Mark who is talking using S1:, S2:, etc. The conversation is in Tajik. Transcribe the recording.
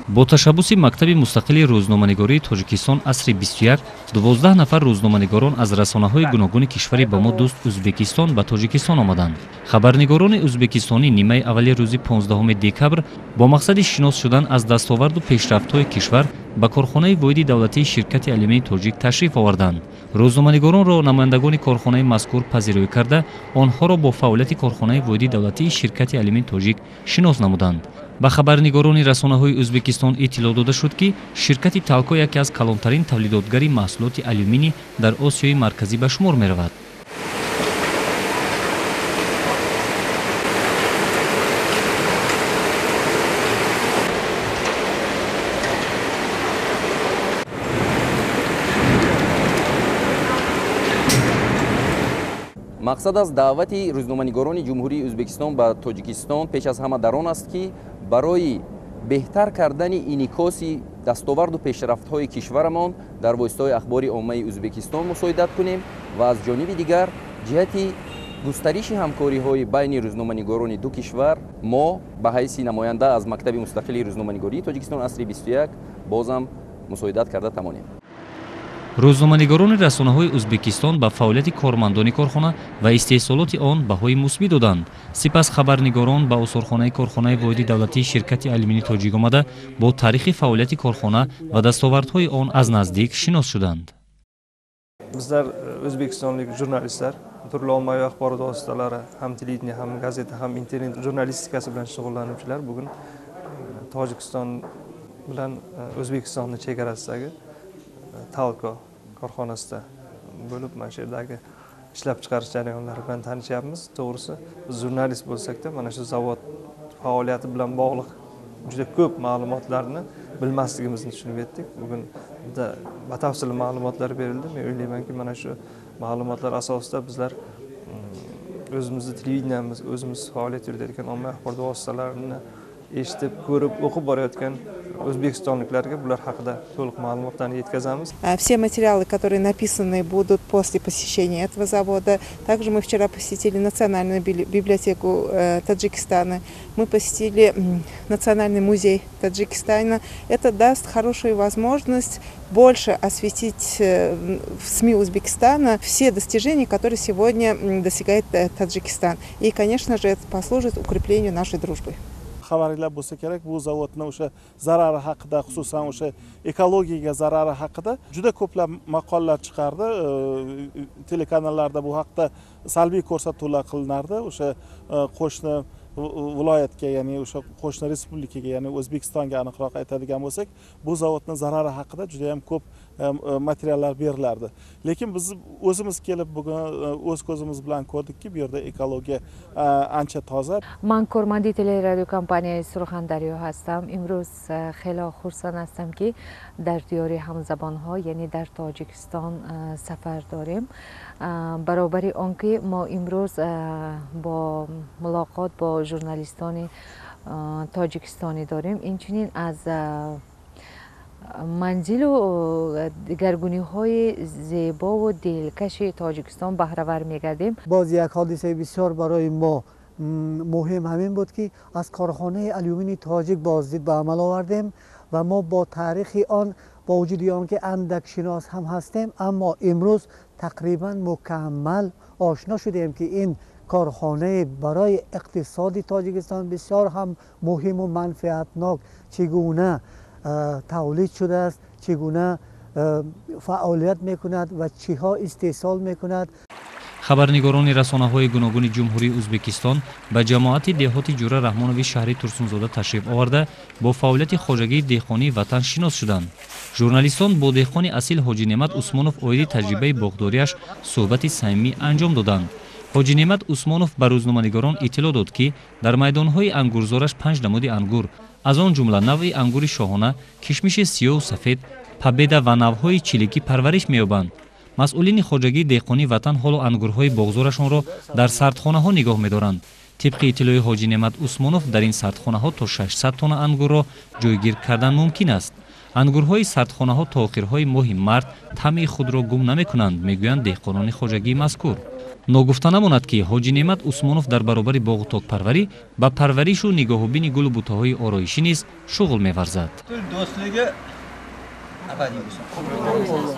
S1: Бо ташаббуси мактаби мустақили рӯзноманигории Тоҷикистон асри 21 12 нафар рӯзноманигорон аз расонаҳои гуногуни кишвари ба мо дӯст Ӯзбекистон ба Тоҷикистон омаданд. Хабарнигорони ӯзбекистонӣ нимаи аввали рӯзи 15 декабр бо мақсади шинос шудан аз дастоварду пешрафтҳои кишвар ба корхонаи воҳиди давлатии ширкати алюминии тоҷик ташриф оварданд. Рӯзноманигоронро намояндагони корхонаи мазкур пазироӣ карда, онҳоро бо фаъолияти корхонаи воҳиди давлатии ширкати алюминии тоҷик шинос намуданд. Ба хабарнигорони расонаҳои Ӯзбекистон иттилоъ дода шуд, ки ширкати Талко яке аз калонтарин тавлидотгари маҳсулоти алюминӣ дар Осиёи Марказӣ ба шумор меравад.
S2: Мақсад аз даъвати рӯзноманигорони Ҷумҳурии Ӯзбекистон ба Тоҷикистон пеш аз ҳама дар он аст, ки барои беҳтар кардани инъикоси дастоварду пешрафтҳои кишварамон дар воситаҳои ахбори оммаи Ӯзбекистон мусоидат кунем ва аз ҷониби дигар ҷиҳати густариши ҳамкориҳои байни рӯзноманигорони ду кишвар мо ба ҳайси намоянда аз мактаби мустақили рӯзноманигории Тоҷикистон асри 21 бозам мусоидат карда тавонем.
S1: Рӯзноманигорони расонаҳои Ӯзбекистон ба фаъолияти кормандони корхона ва истеҳсолоти он баҳои мусбӣ доданд. Сипас хабарнигорон ба осорхонаи корхонаи воҳиди давлатии ширкати алюминии тоҷик омада, бо таърихи фаъолияти корхона ва дастовардҳои он аз наздик шинос шуданд.
S3: Bizlar o'zbekistonlik jurnalistlar turli ommaviy axborot vositalari, ham televideniye, ham gazeta, ham internet jurnalistikasi bilan shug'ullanuvchilar bugun Tojikiston bilan O'zbekistonni chegarasidagi Talko korxonasida bo'lib, mana shu yerdagi ishlab chiqarish jarayonlari bilan tanishyapmiz. To'g'risi, biz jurnalist bo'lsak-da, mana shu zavod faoliyati bilan bog'liq juda ko'p ma'lumotlarni bilmasligimizni tushunib yetdik. Bugun batafsil ma'lumotlar berildi. Men o'ylaymanki, mana shu ma'lumotlar asosida bizlar o'zimizni televideniyamiz, o'zimiz faoliyat yuritayotgan ommaviy axborot vositalarini eshitib, ko'rib, o'qib borayotgan o'zbekistonliklarga bular haqida to'liq ma'lumotlarni yetkazamiz.
S4: Все материалы, которые написаны будут после посещения этого завода. Также мы вчера посетили Национальную библиотеку Таджикистана. Мы посетили Национальный музей Таджикистана. Это даст хорошую возможность больше осветить в СМИ Узбекистана все достижения, которые сегодня достигает Таджикистан. И, конечно же, это послужит укреплению нашей дружбы.
S5: Xabaringlar bo'lsa kerak, bu zavodni o'sha zarari haqida, xususan o'sha ekologiyaga zarari haqida juda ko'plab maqolalar chiqardi. Telekanallarda bu haqda salbiy ko'rsatuvlar qilinardi. O'sha qo'shni viloyatga, ya'ni o'sha qo'shni respublikaga, ya'ni O'zbekistonga aniqroq aytadigan bo'lsak, bu zavodning zarari haqida juda ham ko'p materiallar berilardi. Lekin biz o'zimiz kelib bugun o'z ko'zimiz bilan ko'rdikki, bu yerda ekologiya ancha toza.
S6: Man корманди телерадиокомпанияи Сурхандарё ҳастам. Имрӯз хеле хурсанд ҳастам, ки дар диёри ҳамзабонҳо, яъне дар Тоҷикистон сафар дорем. Баробари он ки мо имрӯз бо мулоқот бо журналистони тоҷикистонӣ дорем, инчунин аз манзилу дигаргуниҳои зебову дилкаши Тоҷикистон баҳравар мегардем.
S7: Боз як ҳодисаи бисёр барои мо муҳим ҳамин буд, ки аз корхонаи алюминии тоҷик боздид ба амал овардем ва мо бо таърихи он, бо вуҷуди он ки андак шинос ҳам ҳастем, аммо имрӯз тақрибан мукаммал ошно шудем, ки ин корхонаи барои иқтисоди Тоҷикистон бисёр ҳам муҳиму манфиатнок чӣ гуна тавлид шудааст, чӣ гуна фаъолият мекунад ва чиҳо истеҳсол мекунад.
S1: Хабарнигорони расонаҳои гуногуни Ҷумҳурии Ӯзбекистон ба ҷамоати деҳоти Ҷура Раҳмонови шаҳри Турсунзода ташриф оварда, бо фаъолияти хоҷагии деҳқонии ватан шинос шуданд. Журналистон бо деҳқони асил Ҳоҷи Неъмат Усмонов оиди таҷрибаи боғдориаш суҳбати самимӣ анҷом доданд. Ҳоҷи Неъмат Усмонов ба рӯзноманигорон иттилоъ дод, ки дар майдонҳои ангурзораш 5 намуди ангур, аз он ҷумла навъи ангури шоҳона, кишмиши сиёҳу сафед, пабеда ва навъҳои чиликӣ парвариш меёбанд. Масъулини хоҷагии деҳқонии ватан ҳоло ангурҳои боғзорашонро дар сардхонаҳо нигоҳ медоранд. Тибқи иттилои Ҳоҷи Неъмат Усмонов, дар ин сардхонаҳо то 600 тонна ангурро ҷойгир кардан мумкин аст. Ангурҳои сардхонаҳо то охирҳои моҳи март таъми худро гум намекунанд, мегӯянд деҳқонони хоҷагии мазкур. Ногуфта намонад, ки Ҳоҷи Неъмат Усмонов дар баробари боғу токпарварӣ ба парваришу нигоҳубини гулу бутаҳои ороишӣ низ шуғл меварзад.
S8: Do'stligi abadiy bo'lsin.